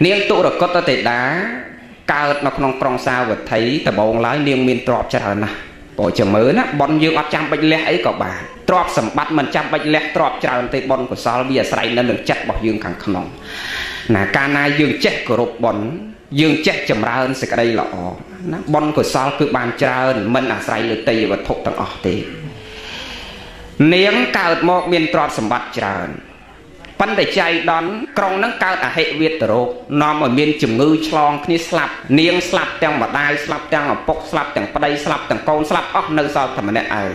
នាងទុរគតទេតាកើតនៅក្នុងក្រុងសាវត្ថីដំបូងឡើយនាងមានទ្រព្យច្រើនណាស់ព្រោះចាំមើលណាបុណ្យយើងអត់ចាំបាច់លះអីក៏បានទ្រព្យសម្បត្តិមិនចាំបាច់លះទ្រព្យច្រើនទេបុណ្យកុសលវាអាស្រ័យនៅនឹងចិត្តរបស់យើងខាងក្នុងណាកាលណាយើងចេះគោរពបុណ្យយើងចេះចម្រើនសេចក្តីល្អណាបុណ្យកុសលគឺបានច្រើនមិនអាស្រ័យលើទេយវត្ថុទាំងអស់ទេនាងកើតមកមានទ្រព្យសម្បត្តិច្រើនប៉ុន្តែចៃដន្យក្រុងហ្នឹងកើតអហិវាតរោគនាំឲ្យមានជំងឺឆ្លងគ្នាស្លាប់នាងស្លាប់ទាំងម្ដាយស្លាប់ទាំងឪពុកស្លាប់ទាំងប្តីស្លាប់ទាំងកូនស្លាប់អស់នៅសល់តែម្នាក់ឯង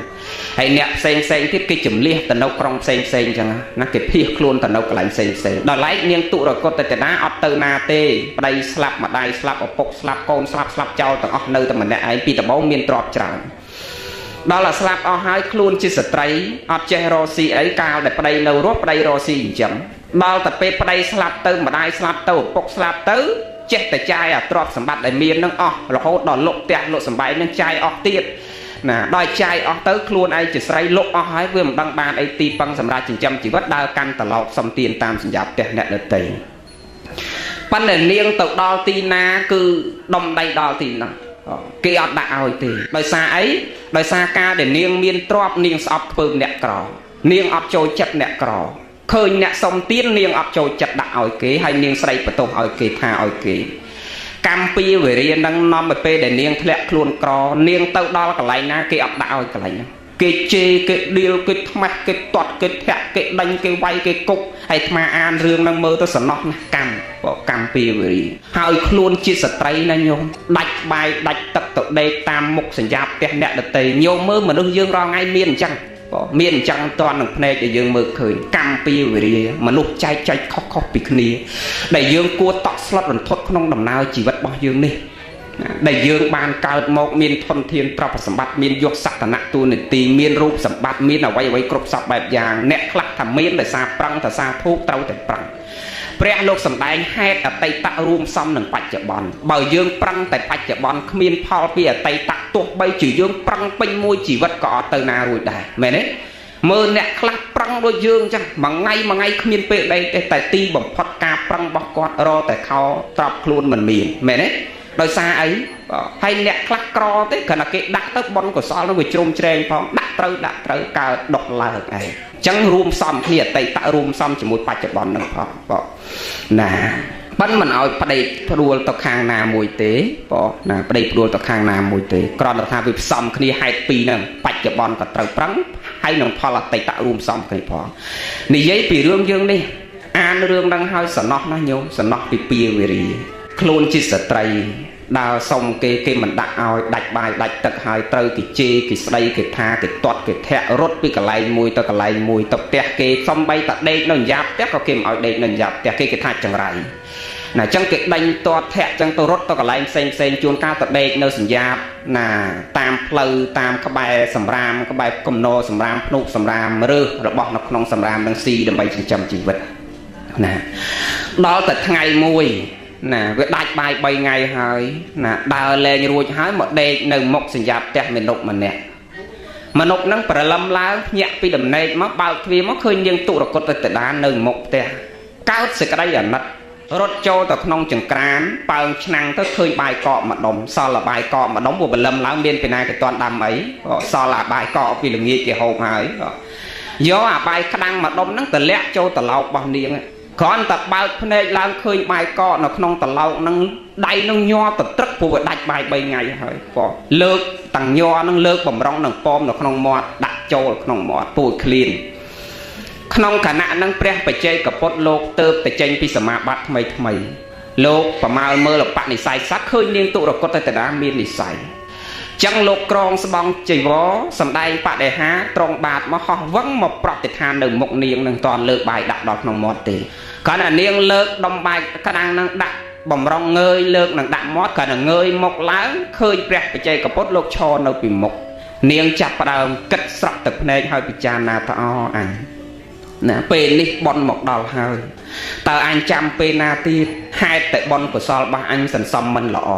ហើយអ្នកផ្សេងផ្សេងទៀតគេជំលះទៅនៅក្រុងផ្សេងផ្សេងអញ្ចឹងណាគេភៀសខ្លួនទៅនៅកន្លែងផ្សេងផ្សេងដល់ឡែកនាងទុរគតតនាអត់ទៅណាទេប្តីស្លាប់ម្ដាយស្លាប់ឪពុកស្លាប់កូនស្លាប់ស្លាប់ចោលទាំងអស់នៅតែម្នាក់ឯងពីដំបូងមានទ្រព្យច្រើនដល់តែស្លាប់អស់ហើយខ្លួនជាស្ត្រីអត់ចេះរកស៊ីអីកាលដែលប្តីនៅរស់ប្តីរកស៊ីអញ្ចឹងដល់តែពេលប្តីស្លាប់ទៅម្ដាយស្លាប់ទៅឪពុកស្លាប់ទៅចេះតែចាយអាទ្រព្យសម្បត្តិដែលមាននឹងអស់រហូតដល់លុកផ្ទះលុកសម្បែងនឹងចាយអស់ទៀតណាដល់ចាយអស់ទៅខ្លួនឯងជាស្រីលុកអស់ហើយវាមិនដឹងបានអីទីពឹងសម្រាប់ចិញ្ចឹមជីវិតដើរកាន់ត្រឡោកសុំទានតាមសញ្ញាផ្ទះអ្នកដទៃប៉ុន្តែនាងទៅដល់ទីណាគឺដុំដៃដល់ទីហ្នឹងគេអត់ដាក់ឲ្យទេដោយសារអីដោយសារការដែលនាងមានទ្រព្យនាងស្អប់ខ្ពើមអ្នកក្រនាងអត់ចូលចិត្តអ្នកក្រឃើញអ្នកសុំទាននាងអត់ចូលចិត្តដាក់ឲ្យគេហើយនាងស្រីបន្ទោសឲ្យគេថាឲ្យគេកម្មពីវេរានឹងនាំឲ្យពេលដែលនាងធ្លាក់ខ្លួនក្រនាងទៅដល់កន្លែងណាគេអត់ដាក់ឲ្យកន្លែងហ្នឹងគេជេរគេដៀលគេថ្មេះគេទាត់គេធាក់គេដេញគេវាយគេគប់ហើយអាត្មាអានរឿងហ្នឹងមើលទៅសំណោះណាស់កម្មបើកម្មពីវេរីហើយខ្លួនជាស្ត្រីណាញោមដាច់បាយដាច់ទឹកទៅដេកតាមមុខសញ្ញាផ្ទះអ្នកដទៃញោមមើលមនុស្សយើងរាល់ថ្ងៃមានអញ្ចឹងបើមានអញ្ចឹងតន់នឹងភ្នែកដែលយើងមើលឃើញកម្មពីវេរាមនុស្សចែកចែកខុសៗពីគ្នាដែលយើងគួរតក់ស្លុតរន្ធត់ក្នុងដំណើរជីវិតរបស់យើងនេះដែលយើងបានកើតមកមានធនធានទ្រព្យសម្បត្តិមានយសសក្តនៈទូនីតិមានរូបសម្បត្តិមានអ្វីអ្វីគ្រប់សពបែបយ៉ាងអ្នកខ្លះថាមានដោយសារប្រឹងថាសាធុត្រូវតែប្រឹងព្រះលោកសម្ដែងហេតុអតីតរួមផ្សំនឹងបច្ចុប្បន្នបើយើងប្រឹងតែបច្ចុប្បន្នគ្មានផលពីអតីតទោះបីជាយើងប្រឹងពេញមួយជីវិតក៏អត់ទៅណារួចដែរមែនទេមើលអ្នកខ្លះប្រឹងដូចយើងអញ្ចឹងមួយថ្ងៃមួយថ្ងៃគ្មានពេលដេកទេតែទីបំផុតការប្រឹងរបស់គាត់រតែខោត្រប់ខ្លួនមិនមានមែនទេដោយសារអីហើយអ្នកខ្លះក្រទេគ្រាន់តែគេដាក់ទៅបុណ្យកុសលនោះវាជ្រុំជ្រែងផងដាក់ត្រូវកើតដុះឡើងឯងអញ្ចឹងរួមផ្សំគ្នាអតីតរួមផ្សំជាមួយបច្ចុប្បន្ននឹងផងបងណាប៉ិនមិនឲ្យប្តីផ្ដួលទៅខាងណាមួយទេបងណាប្តីផ្ដួលទៅខាងណាមួយទេគ្រាន់តែថាវាផ្សំគ្នាហេតុពីរហ្នឹងបច្ចុប្បន្នក៏ត្រូវប្រឹងហើយនឹងផលអតីតរួមផ្សំគ្នាផងនិយាយពីរឿងយើងនេះអានរឿងហ្នឹងហើយសំណោះណាញោមសំណោះពីពាវេរាខ្លួនជាស្ត្រីដើរសុំគេគេមិនដាក់ឲ្យដាច់បាយដាច់ទឹកហើយត្រូវគេជេរគេស្ដីគេថាគេទាត់គេធាក់រត់ពីកន្លែងមួយទៅកន្លែងមួយទៅផ្ទះគេសំបីតាដេកនៅយ៉ាប់ផ្ទះក៏គេមិនឲ្យដេកនៅយ៉ាប់ផ្ទះគេគេថាចង្រៃណាអញ្ចឹងគេដេញទាត់ធាក់អញ្ចឹងទៅរត់ទៅកន្លែងផ្សេងផ្សេងជួនកាលទៅដេកនៅសញ្ញាបណាតាមផ្លូវតាមក្បែរសម្រាមក្បែរកំណសម្រាមភ្នុកសម្រាមរើសរបស់នៅក្នុងសម្រាមនឹងស៊ីដើម្បីចិញ្ចឹមជីវិតណាដល់តែថ្ងៃមួយណាវាដាច់បាយ3ថ្ងៃហើយណាដើរលែងរួចហើយមកដេកនៅមុខសញ្ញាផ្ទះមនុស្សម្នាក់មនុស្សហ្នឹងប្រលឹមឡើងភ្ញាក់ពីដំណេកមកបើកទ្វារមកឃើញនាងទុរគតតដានៅមុខផ្ទះកើតសេចក្តីអាណិតរត់ចូលទៅក្នុងចង្ក្រានប៉ើងឆ្នាំងទៅឃើញបាយកកម្ដុំសល់បាយកកម្ដុំព្រោះបលឹមឡើងមានពីណាគេតន់ដាំអីសល់អាបាយកកពីល្ងាចគេហូបហើយយកអាបាយក្តាំងម្ដុំហ្នឹងទៅលាក់ចូលត្រឡោករបស់នាងគ្រាន់តែបើកភ្នែកឡើងឃើញបាយកកនៅក្នុងត្រឡោកហ្នឹងដៃនឹងញ័រទៅត្រឹកព្រោះវាដាច់បាយ3ថ្ងៃហើយបងលើកតាំងញ័រហ្នឹងលើកបំរុងនឹងប៉មនៅក្នុងមាត់ដាក់ចូលក្នុងមាត់ពួយឃ្លានក្នុងខណៈហ្នឹងព្រះបច្ចេកពុទ្ធលោកទៅតែចេញពីសមាបត្តិថ្មីថ្មីលោកប្រមាលមើលបនិស័យសត្វឃើញនាងទុរគតតដាមាននិស័យចឹងលោកក្រងស្បង់ជីវរសំដែងបដិហាត្រង់បាតមកហោះវឹងមកប្រតិដ្ឋាននៅមុខនាងនឹងតន់លើកបាយដាក់ដល់ក្នុងមាត់ទេគ្រាន់តែនាងលើកដុំបាយក្តាំងនឹងដាក់បំរុងងើយលើកនឹងដាក់មាត់គ្រាន់តែងើយមកឡើងឃើញព្រះបច្ចេកពុទ្ធលោកឈរនៅពីមុខនាងចាប់ផ្ដើមគិតស្រក់ទឹកភ្នែកហើយពិចារណាថាអអញណាពេលនេះបុណ្យមកដល់ហើយតើអញចាំពេលណាទៀតហេតុតែបុណ្យកុសលរបស់អញសន្សំមិនល្អ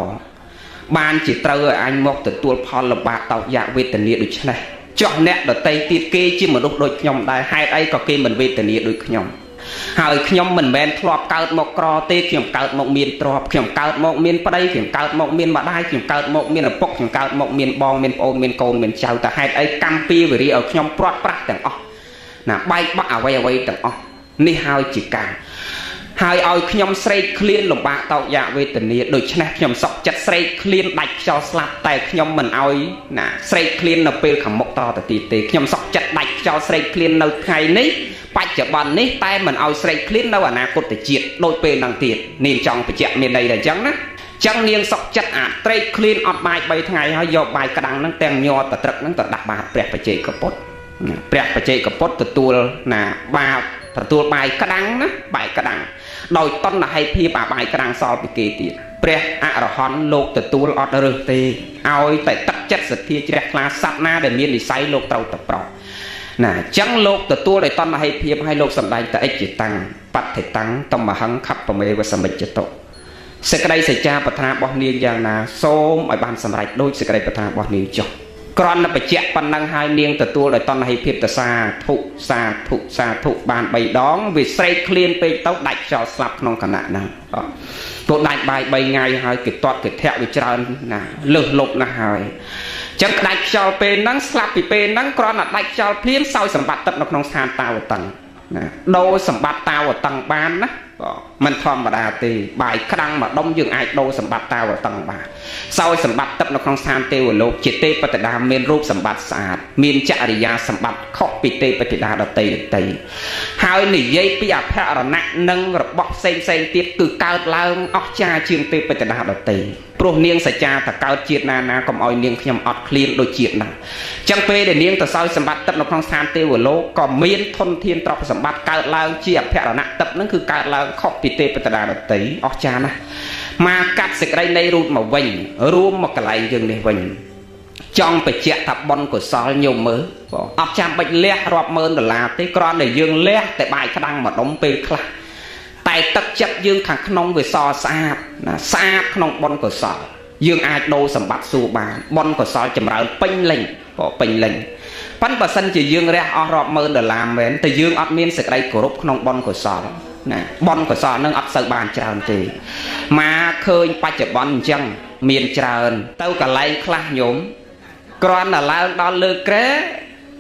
បានជាត្រូវឲ្យអញមកទទួលផលលំបាកតោកយ៉ាកវេទនាដូច្នេះចុះអ្នកដតីទៀតគេជាមនុស្សដូចខ្ញុំដែរហេតុអីក៏គេមិនវេទនាដូចខ្ញុំ ហើយខ្ញុំមិនមែនធ្លាប់កើតមកក្រទេខ្ញុំកើតមកមានទ្រព្យខ្ញុំកើតមកមានប្តីខ្ញុំកើតមកមានម្ដាយខ្ញុំកើតមកមានឪពុកខ្ញុំកើតមកមានបងមានប្អូនមានកូនមានចៅតែហេតុអីកម្មពីវិរិយឲ្យខ្ញុំព្រាត់ប្រាសទាំងអស់ណាបែកបាក់អ្វីអ្វីទាំងអស់នេះហើយជាកម្មហើយឲ្យខ្ញុំស្រេកឃ្លានលំបាកតោកយ៉ាកវេទនាដូច្នេះខ្ញុំសុខចិត្តស្រេកឃ្លានដាច់ខ្យល់ស្លាប់តែខ្ញុំមិនឲ្យណាស្រេកឃ្លាននៅពេលខាងមុខតទៅទៀតទេខ្ញុំសុខចិត្តដាច់ខ្យល់ស្រេកឃ្លាននៅថ្ងៃនេះបច្ចុប្បន្ននេះតែមិនឲ្យស្រេកឃ្លាននៅអនាគតជាតិដូចពេលហ្នឹងទៀតនាងចង់បញ្ជាក់មានន័យថាអញ្ចឹងណាចឹងនាងសុកចិត្តអាត្រេកឃ្លានអត់បាយ3ថ្ងៃហើយយកបាយក្តាំងហ្នឹងទាំងញ័រតត្រឹកហ្នឹងទៅដាក់បាតព្រះបច្ចេកពុទ្ធព្រះបច្ចេកពុទ្ធទទួលណាបាបទទួលបាយក្តាំងណាបាយក្តាំងដោយតណ្ហៃភាពអាបាយក្តាំងសល់ពីគេទៀតព្រះអរហន្តលោកទទួលអត់រើសទេឲ្យតែទឹកចិត្តសទ្ធាជ្រះថ្លាសត្វណាដែលមាននិស័យលោកត្រូវតែប្រោសណាអញ្ចឹងលោកទទួលដោយតណ្ហៃភាពឲ្យលោកសម្ដែងតអិច្ចតាំងបដ្ឋិតាំងតមហੰខបមេវសមិច្ចតុសេចក្តីសច្ចាប្រាថ្នារបស់នាងយ៉ាងណាសូមឲ្យបានសម្រេចដូចសេចក្តីប្រាថ្នារបស់នាងចុះគ្រាន់តែបញ្ជាក់ប៉ុណ្ណឹងហើយនាងទទួលដោយតណ្ហៃភាពទៅសាធុសាធុសាធុបាន3ដងវាស្រេកឃ្លានពេកទៅដាច់ខ្យល់ស្លាប់ក្នុងគណៈហ្នឹងទោះដាច់បាយ3ថ្ងៃហើយគេទាត់គេធាក់វាច្រើនណាលើសលប់ណាស់ហើយចឹងដាច់ខ្យល់ពេលហ្នឹងស្លាប់ពីពេលហ្នឹងគ្រាន់តែដាច់ខ្យល់ភ្លាមសោយសម្បត្តិទឹកនៅក្នុងស្ថានតាវតឹងណាដូរសម្បត្តិតាវតឹងបានណាមិនធម្មតាទេបាយក្តាំងមួយដុំយើងអាចដូរសម្បត្តិតាវតឹងបានសោយសម្បត្តិទឹកនៅក្នុងស្ថានទេវលោកជាទេពតិតាមានរូបសម្បត្តិស្អាតមានចរិយាសម្បត្តិខុសពីទេពតិតាដតីដតីហើយនិយាយពីអភរណៈនិងរបស់ផ្សេងផ្សេងទៀតគឺកើតឡើងអស្ចារ្យជាងទេពតិតាដតីព្រោះនាងសច្ចាតកើតជាតិណាណាកុំឲ្យនាងខ្ញុំអត់ឃ្លានដូចជាតិណាចឹងពេលដែលនាងទៅសោយសម្បត្តិទឹកនៅក្នុងស្ថានទេវលោកក៏មានធនធានទ្រព្យសម្បត្តិកើតឡើងជាអភរណៈទឹកហ្នឹងគឺកើតឡើងខុសពីទេពតិតាដតីអស្ចារ្យណាស់មកកាត់សេចក្តីនៃរូតមកវិញរួមមកកន្លែងយើងនេះវិញចង់បញ្ជាក់ថាបុណ្យកុសលញោមមើលអត់ចាំបាច់លះរាប់ម៉ឺនដុល្លារទេគ្រាន់តែយើងលះតែបាយក្តាំងមួយដុំពេលខ្លះតែទឹកចិត្តយើងខាងក្នុងវាសស្អាតណាស្អាតក្នុងបុណ្យកុសលយើងអាចដូរសម្បត្តិសួរបានបុណ្យកុសលចម្រើនពេញលេញពេញលេញប៉ិនបើសិនជាយើងរះអស់រាប់ម៉ឺនដុល្លារមែនតែយើងអត់មានសេចក្តីគោរពក្នុងបុណ្យកុសលណាបុណ្យកុសលនឹងអត់សូវបានច្រើនទេមកឃើញបច្ចុប្បន្នអញ្ចឹងមានច្រើនទៅកន្លែងខ្លះញោមគ្រាន់តែឡើងដល់លើក្រែ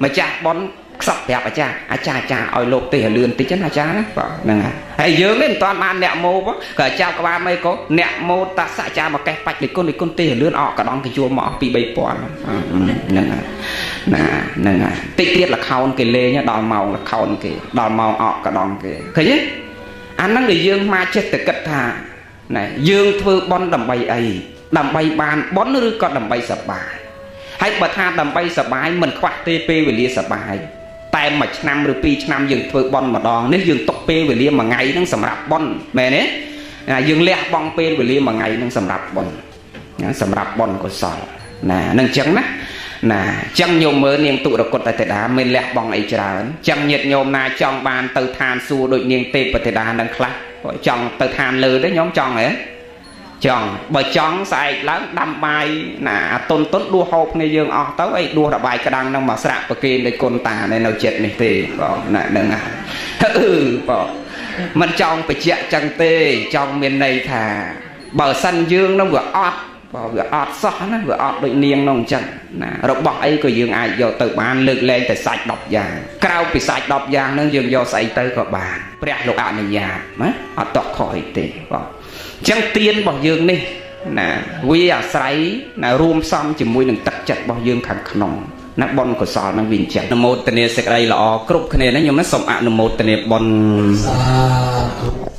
ម្ចាស់បុណ្យខ្សត់ប្រាប់អាចារ្យអាចារ្យអាចារ្យឲ្យលោកទេសឲ្យលឿនតិចណាអាចារ្យណាបាទហ្នឹងហើយយើងនេះមិនតាន់បានអ្នកម៉ូក៏អាចារ្យក្បាលមេកោអ្នកម៉ូតាសអាចារ្យមកកេះបាច់និគុណនិគុណទេសឲ្យលឿនអកកដងគេជួលមកអស់2 3000ហ្នឹងហើយណាហ្នឹងហើយតិចទៀតលខោនគេលេងដល់ម៉ោងលខោនគេដល់ម៉ោងអកកដងគេឃើញទេអាហ្នឹងដែលយើងមកចេះតែគិតថាណែយើងធ្វើបុណ្យដើម្បីអីដើម្បីបានបុណ្យឬក៏ដើម្បីសប្បាយហើយបើថាដើម្បីសប្បាយមិនខ្វះទេពេលវេលាសប្បាយតែមួយឆ្នាំឬ2ឆ្នាំយើងធ្វើបុណ្យម្ដងនេះយើងទុកពេលវេលាមួយថ្ងៃហ្នឹងសម្រាប់បុណ្យមែនទេយើងលះបង់ពេលវេលាមួយថ្ងៃហ្នឹងសម្រាប់បុណ្យសម្រាប់បុណ្យកុសលណានឹងអញ្ចឹងណាណាអញ្ចឹងញោមមើលនាងទុរគតទេតាមានលះបង់អីច្រើនអញ្ចឹងញាតិញោមណាចង់បានទៅឋានសួគ៌ដូចនាងទេពទេតានឹងខ្លះចង់ទៅឋានលើទេញោមចង់ហ៎ចង់បើចង់ស្អែកឡើងដាំបាយណាអាតុនតុនដួសហូបគ្នាយើងអស់ទៅអីដួសរបាយក្តាំងនឹងមកស្រាក់ប្រគេននៃគុណតានៅចិត្តនេះទេបងណាហ្នឹងហើយអឺបងមិនចង់បញ្ជាក់ចឹងទេចង់មានន័យថាបើសិនយើងនឹងវាអត់បើវាអត់សោះណាវាអត់ដូចនាងនោះអញ្ចឹងណារបស់អីក៏យើងអាចយកទៅបានលើកលែងតែសាច់10យ៉ាងក្រៅពីសាច់10យ៉ាងហ្នឹងយើងយកស្អីទៅក៏បានព្រះលោកអនុញ្ញាតណាអត់តក់ខុសអីទេបងអញ្ចឹងទានរបស់យើងនេះណាវាអាស្រ័យណារួមផ្សំជាមួយនឹងទឹកចិត្តរបស់យើងខាងក្នុងណាបុណ្យកុសលនឹងវាអញ្ចឹងអនុមោទនាសេចក្តីល្អគ្រប់គ្នាណាញោមណាសូមអនុមោទនាបុណ្យសាធុ